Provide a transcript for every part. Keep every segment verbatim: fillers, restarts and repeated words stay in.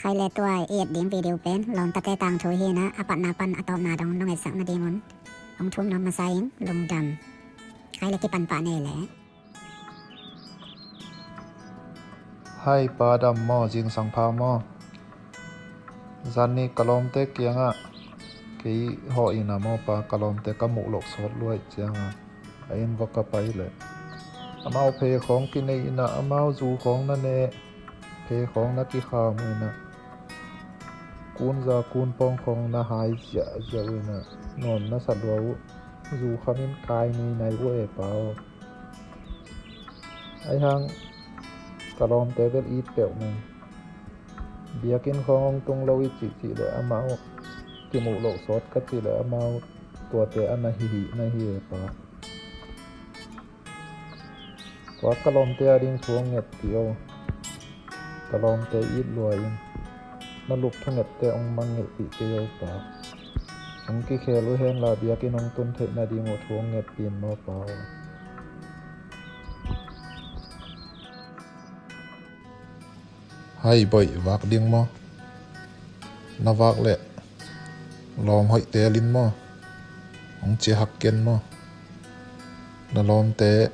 Khai le tua i et ding video pen lawmtate tangthu hi a, a patna pan a tawpna dong nong etsak nadingun hong thum nuam masa ing. Lungdam. Khai le kipan pah nei le. Hai pa, dam maw, zingsang pha maw? Zan ni ka lawmte kiangah kei hawh ina maw pa, ka lawmte ka muh loh sawt luai cianga a inn va ka pai leh amau phe khawng kinei ina, amau zu khawng na ne, phe khawng na kikham ina, kunza kunpawng khawng na hai ziahziah ina, nuam na sa lua uh. Zu khamin kai ni nai uh e pa aw. Aihang ka lawmte bel it peuh meng. Biakinn khawng hong tung lo i cihcih le amau kimuh loh sawt ka cih le amau tuate a na hihih na hi e pa. Tua ka lawmte a ding thu hong ngetpih o. Ka lawmte it lua in na lup thungette hong mangngilhpih kei o pa. Hong kikhel uh henla biakinn hong tun theih nading uh thu hong ngetpih in maw pa aw. Hai boih, vak ding maw? Na vak leh lawm hoih telin maw, hong cia hak ken maw? Na lawmte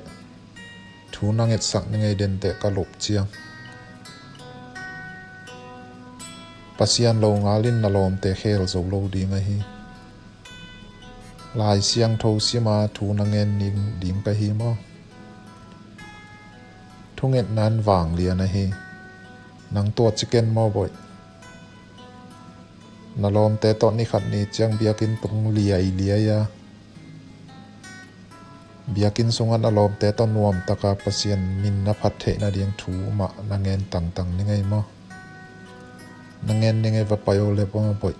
thu na ngetsak ni ngei denteh ka lup ciang. Pasian lo ngalin na lawmte khel zo lo ding ahi. Lai Siangtho sima thu na ngen ning ding ka hi maw? Thungetna in vanglian ahi. Nang tua ci ken maw boih? Na lawmte tawh ni khat ni ciang biakinn tung liailiai a, biakinn sungah na lawmte tawh nuamtaka Pasian min na phat theih nading thu mah na ngen tangtang ni ngei maw? Na ngen ni ngei va pai o le maw boih.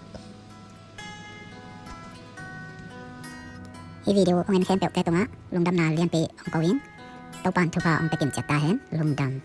Hih video hong en khempeuhte tungah lungdamna lianpi hong ko ing. Topan thupha hong pia kim ciat ta hen. Lungdam.